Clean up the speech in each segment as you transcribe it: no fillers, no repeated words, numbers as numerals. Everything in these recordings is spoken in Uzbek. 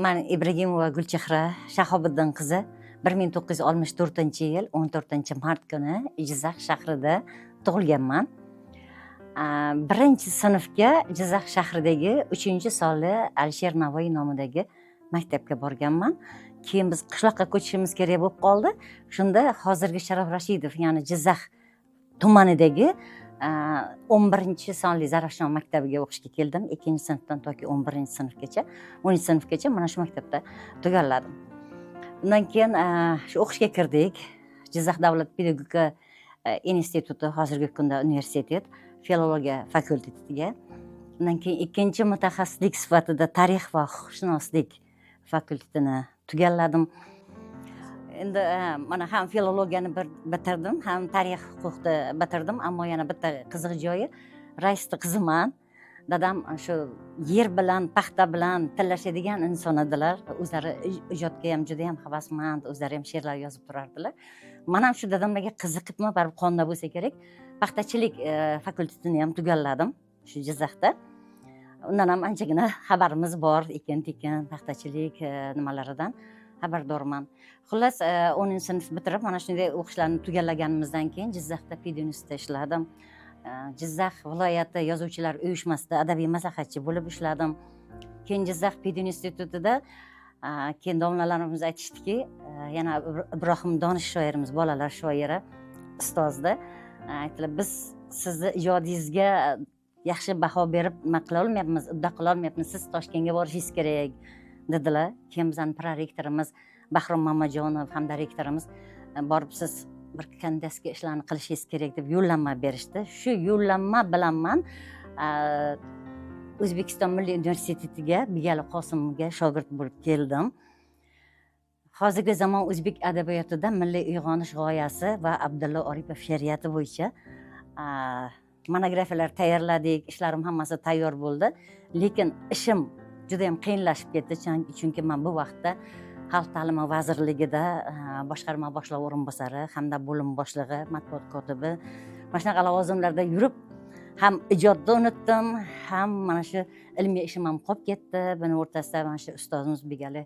Man Ibragimova Gulchehra Shahobiddin qizi 1964-yil 14 mart kuni Jizzax shahrida tug'ilganman. Birinchi sinfga Jizzax shahridagi uchinchi sonli Alisher Navoiy nomidagi maktabga borganman. Keyin biz qishloqqa ko'chishimiz kerak bo'lib qoldi. Shunda hozirgi Sharof Rashidov, ya'ni Jizzax tumanidagi 11-sonli Zarafshon maktabiga o'qishga keldim. Ikkinchi sinfdan toki 11-sinfgacha, 10-sinfgacha mana shu maktabda tugalladim. Undan keyin shu o'qishga kirdik Jizzax davlat pedagogika instituti, hozirgi kunda universitet, filologiya fakultetiga. Undan keyin ikkinchi mutaxassislik sifatida tarix va huquqshunoslik fakultetini tugalladim. Endi mana ham filologiyani bir bitirdim, ham tarix, huquqni bitirdim. Ammo yana bitta qiziq joyi, raisni qiziman. Dadam shu yer bilan, paxta bilan tillashadigan inson edilar. O'zlari ijodga ham juda yam havasmand, o'zlari ham she'rlar yozib turardilar. Man ham shu dadamlarga qiziqibmi, baribir qonda bo'lsa kerak, paxtachilik fakultetini ham tugalladim shu Jizzaxda. Undan ham anchagina xabarimiz bor, ekin tekin, paxtachilik nimalaridan xabardorman. Xullas, 10-sinf bitirib, mana shunday o'qishlarni tugallaganimizdan keyin Jizzaxda peduniversitetda ishladim. Jizzax viloyati yozuvchilar uyushmasida adabiy maslahatchi bo'lib ishladim. Keyin Jizzax pedinstitutida keyin domlalarimiz aytishdiki, yana Ibrohim Donish shoirimiz, bolalar shoiri, ustozdi, aytdilar: "Biz sizni ijodingizga yaxshi baho berib nima qila olmayapmiz, udda qila olmayapmiz, siz Toshkentga borishingiz kerak", dedilar. Keyin bizani prorektorimiz Bahrom Mamajonov hamda rektorimiz borib, "Siz bir кандидатский ishlarni qilishingiz kerak", deb yo'llanma berishdi. Shu yo'llanma bilan man O'zbekiston Milliy universitetiga Begali Qosimovga shogird bo'lib keldim. Hozirgi zamon o'zbek adabiyotida milliy uyg'onish g'oyasi va Abdulla Oripov she'riyati bo'yicha monografiyalar tayyorladik. Ishlarim hammasi tayyor bo'ldi, lekin ishim juda yam qiyinlashib ketdi, chunki man bu vaqtda Xalq ta'limi vazirligida boshqarma boshlig'i o'rinbosari hamda bo'lim boshlig'i, matbuot kotibi, mana shunaqa lavozimlarda yurib, ham ijodni unutdim, ham mana shu ilmiy ishim ham qolib ketdi. Buni o'rtasida mana shu ustozimiz Begali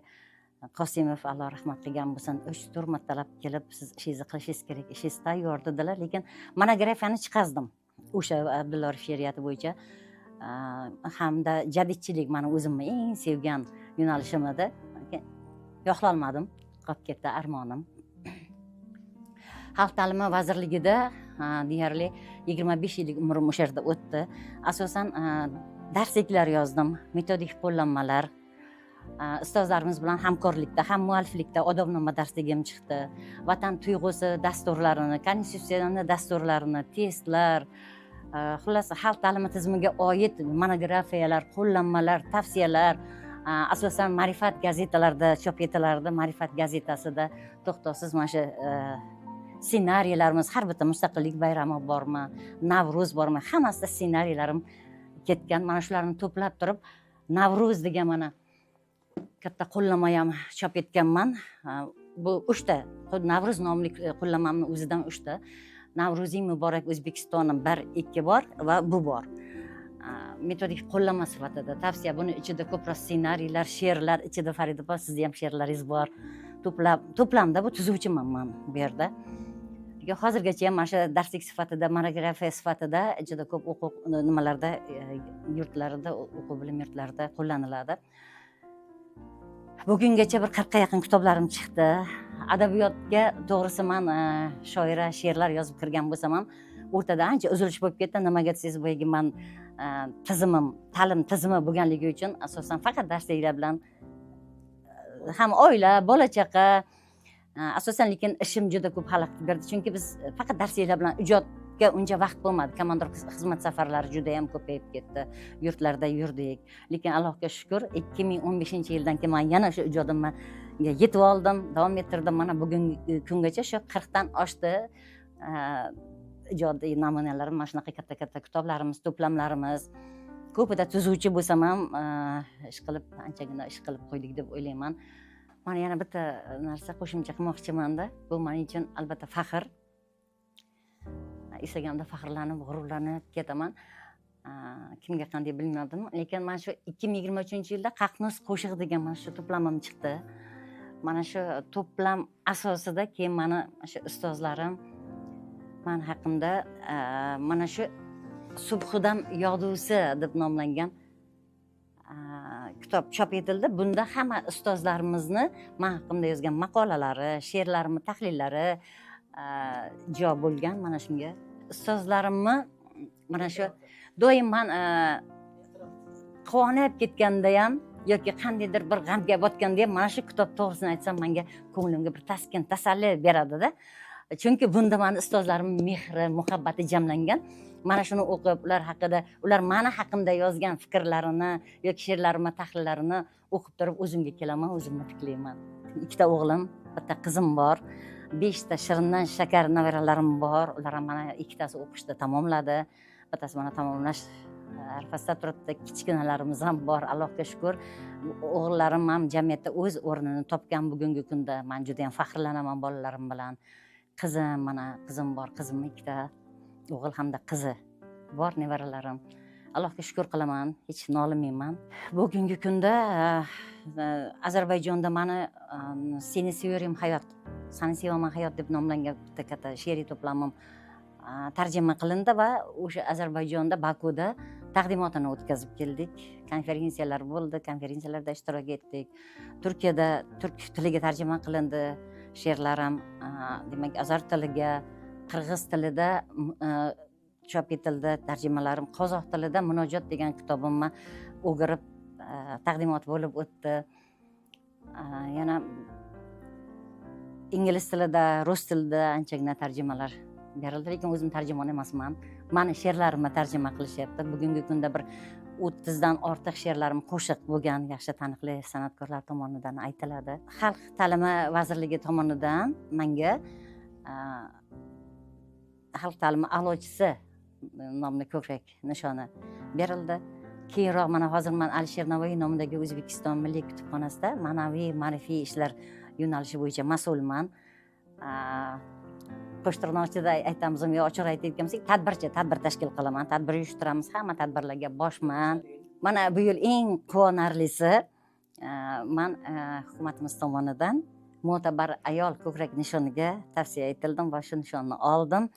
Qosimov, Alloh rahmat qilgan bo'lsin, uch to'rt martalab kelib, "Siz ishingizni qilishingiz kerak, ishingiz tayyor", dedilar. Lekin monografiyani chiqazdim o'sha Abdulla Oripov she'riyati bo'yicha hamda jadidchilik mani o'zimni eng sevgan yo'nalishim edi. Lekin yoqlolmadim, qolib ketdi armonim. Xalq ta'limi vazirligida deyarli 25 yillik umrim o'sha yerda o'tdi. Asosan darsliklar yozdim, metodik qo'llanmalar, ustozlarimiz bilan hamkorlikda ham mualliflikda odobnoma darsligim chiqdi. Vatan tuyg'usi dasturlarini, konstitutsiyani dasturlarini, testlar, xullas, xalq ta'limi tizimiga oid monografiyalar, qo'llanmalar, tavsiyalar, asosan Ma'rifat gazetalarida chop etilardi. Ma'rifat gazetasida to'xtovsiz mana shu ssenariylarimiz, har bitta mustaqillik bayrami bormi, Navro'z bormi, hammasida ssenariylarim ketgan. Mana shularni to'plab turib, Navruz degan mana katta qo'llanma ham chop etganman. Bu uchta Navruz nomli qo'llanmamni o'zidan uchta "Navruzing muborak, O'zbekistonim" bir, ikki bor va bu bor. Metodik qo'llanma sifatida tavsiya. Buni ichida ko'proq ssenariylar, she'rlar ichida. Farida opa, sizni ham she'rlaringiz bor to'plab, to'plamda. Bu tuzuvchiman man bu yerda. Lekin hozirgacha ham mana shu darslik sifatida, monografiya sifatida juda ko'p o'quv nimalarda, yurtlarida, o'quv bilim yurtlarida qo'llaniladi. Bugungacha bir 40ga yaqin kitoblarim chiqdi. Adabiyotga, to'g'risi, man shoira, she'rlar yozib kirgan bo'lsam ham, o'rtada ancha uzilish bo'lib ketdi. Nimaga desangiz, boyagi man tizimim ta'lim tizimi bo'lganligi uchun asosan faqat darsliklar bilan ham oila, bola chaqa asosan. Lekin ishim juda ko'p xalaqit berdi, chunki biz faqat darsliklar bilan ijodga uncha vaqt bo'lmadi. Komandir xizmat safarlari juda yam ko'payib ketdi, yurtlarda yurdik. Lekin Allohga shukur, 2015-yildan keyin man yana shu ijodimga yetib oldim, davom ettirdim. Mana bugungi kungacha shu 40dan oshdi ijodiy namunalarim. Mana shunaqa katta katta kitoblarimiz, to'plamlarimiz ko'pida tuzuvchi bo'lsam ham, ish qilib, anchagina ish qilib qo'ydik deb o'ylayman. Mana yana bitta narsa qo'shimcha qilmoqchimanda. Bu man uchun albatta faxr, eslaganimda faxrlanib, g'ururlanib ketaman. Kimga qanday bilmadim, lekin mana shu 2023-yilda Qaqnus qo'shig'i degan mana shu to'plamim chiqdi. Mana shu to'plam asosida keyin mani shu ustozlarim man haqimda mana shu Subhidam yog'dusi deb nomlangan kitob chop etildi. Bunda hamma ustozlarimizni man haqimda yozgan maqolalari, she'rlarimni tahlillari jo bo'lgan. Mana shunga ustozlarimni mana shu doim man quvonib ketganda ham yoki qandaydir bir g'amga botganda ham mana shu kitob, to'g'risini aytsam, menga ko'nglimga bir taskin, tasalli beradida. Chunki bunda mani ustozlarim mehri, muhabbati jamlangan. Mana shuni o'qib, ular haqida, ular mani haqimda yozgan fikrlarini yoki she'rlarimni tahlillarini o'qib turib o'zimga kelaman, o'zimni tiklayman. 2 ta o'g'lim, bitta qizim bor, 5 ta shirindan shakar nevaralarim bor. Ular ham mana ikkitasi o'qishda tamomladi, bittasi mana tamomlash arafasida turibdi. Kichkinalarimiz ham bor, Allohga shukur. O'g'illarim ham jamiyatda o'z o'rnini topgan bugungi kunda. Man juda yam faxrlanaman bolalarim bilan. Qizim, mana qizim bor, qizim ikkita, o'g'il hamda qizi bor nevaralarim. Allohga shukur qilaman, hech nolimayman. Bugungi kunda Ozarbayjonda mani "Seni seviyorum hayot", "Sani sevaman hayot" deb nomlangan bitta katta she'riy to'plamim tarjima qilindi va o'sha Ozarbayjonda, Bakuda taqdimotini o'tkazib keldik. Konferensiyalar bo'ldi, konferensiyalarda ishtirok etdik. Turkiyada turk tiliga tarjima qilindi she'rlarim, demak, azar tiliga, qirg'iz tilida chop etildi tarjimalarim. Qozoq tilida "Munojot" degan kitobimni o'girib taqdimot bo'lib o'tdi. Yana ingliz tilida, rus tilida anchagina tarjimalar berildi, lekin o'zim tarjimon emasman, mani she'rlarimni tarjima qilishyapti. Bugungi kunda bir 30dan ortiq she'rlarim qo'shiq bo'lgan, yaxshi taniqli san'atkorlar tomonidan aytiladi. Xalq ta'limi vazirligi tomonidan manga xalq ta'limi a'lochisi nomli ko'krak nishoni berildi. Keyinroq mana hozir man Alisher Navoiy nomidagi O'zbekiston Milliy kutubxonasida ma'naviy ma'rifiy ishlar yo'nalishi bo'yicha mas'ulman. Qo'shtirnoqchida aytamizmi yo ochiq aytayotgan bo'lsak, tadbirchi, tadbir tashkil qilaman, tadbir uyushtiramiz, hamma tadbirlarga boshman. Mana bu yil eng quvonarlisi, man hukumatimiz tomonidan mo'tabar ayol ko'krak nishoniga tavsiya etildim va shu nishonni oldim.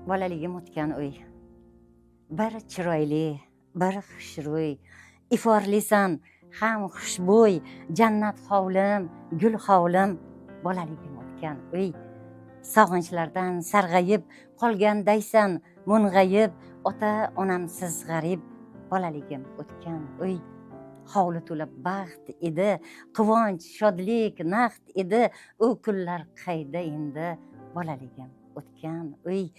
Bolaligim o'tgan uy bir chiroyli, bir xushro'y, iforlisan ham xushbo'y, jannat hovlim, gul hovlim, bolaligim o'tgan uy. Sog'inchlardan sarg'ayib qolgandaysan mung'ayib, ota onamsiz g'arib, bolaligim o'tgan uy. Hovli to'la baxt edi, quvonch, shodlik naqd edi, u kunlar qayda endi, bolaligim o'tgan uy.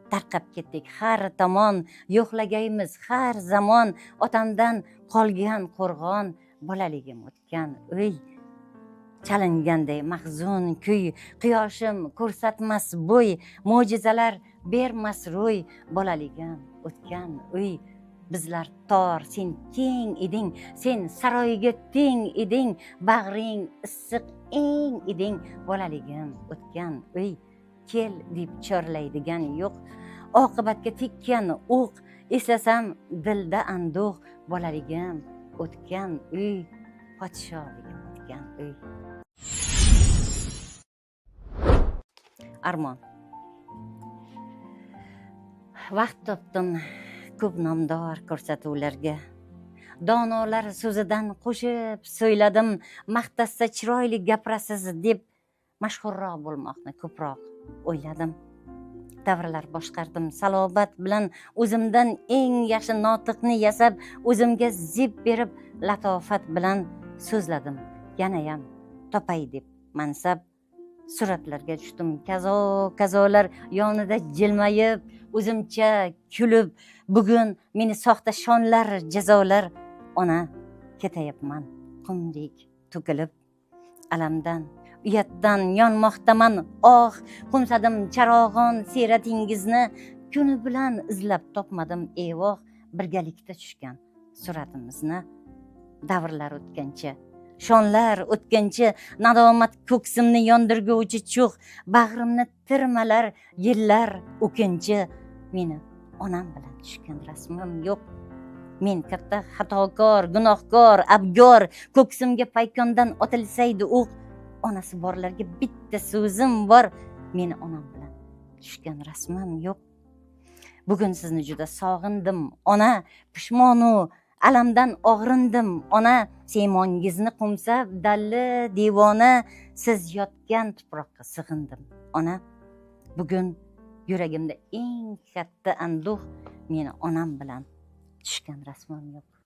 Tarqab ketdik har tomon, yo'qlagaymiz har zamon, otamdan qolgan qo'rg'on, bolaligim o'tgan uy. Chalinganday mahzun kuy, quyoshim ko'rsatmas bo'y, mo'jizalar bermas ro'y, bolaligim o'tgan uy. Bizlar tor, sen keng eding, sen saroyga teng eding, bag'ring issiq eng eding, bolaligim o'tgan uy. Kel deb chorlaydigan yo'q, oqibatga tekkan o'q, eslasam dilda anduh, bolaligim o'tgan uy, podshohligim o'tgan uy. Armon. Vaqt topdim ko'p nomdor ko'rsatuvlarga, donolar so'zidan qo'shib so'yladim, maqtasa chiroyli gapirasiz deb mashhurroq bo'lmoqni ko'proq o'yladim. Davrlar boshqardim salobat bilan, o'zimdan eng yaxshi notiqni yasab, o'zimga zeb berib latofat bilan so'zladim. Yanayam topay deb mansab, suratlarga tushdim kazo kazolar yonida jilmayib, o'zimcha kulib, bugun meni soxta shonlar jazolar, ona ketayapman qumdek to'kilib, alamdan uyatdan yonmoqdaman, oh qo'msadim charog'on siyratingizni, kuni bilan izlab topmadim, evoh birgalikda tushgan suratimizni. Davrlar o'tgancha, shonlar o'tgancha, nadomat ko'ksimni yondirguvchi cho'g', bag'rimni tirmalar yillar o'kinchi, Meni onam bilan tushgan rasmim yo'q. Men katta xatokor, gunohkor, abgor, ko'ksimga paykondan otilsaydi o'q. Onasi borlarga bitta so'zim bor, meni onam bilan tushgan rasmim yo'q. Bugun sizni juda sog'indim ona, pushmonu alamdan og'rindim ona. Siymongizni qo'msab dalli devona, siz yotgan tuproqqa sig'indim ona. Bugun yuragimda eng katta anduh, meni onam bilan tushgan rasmim yo'q.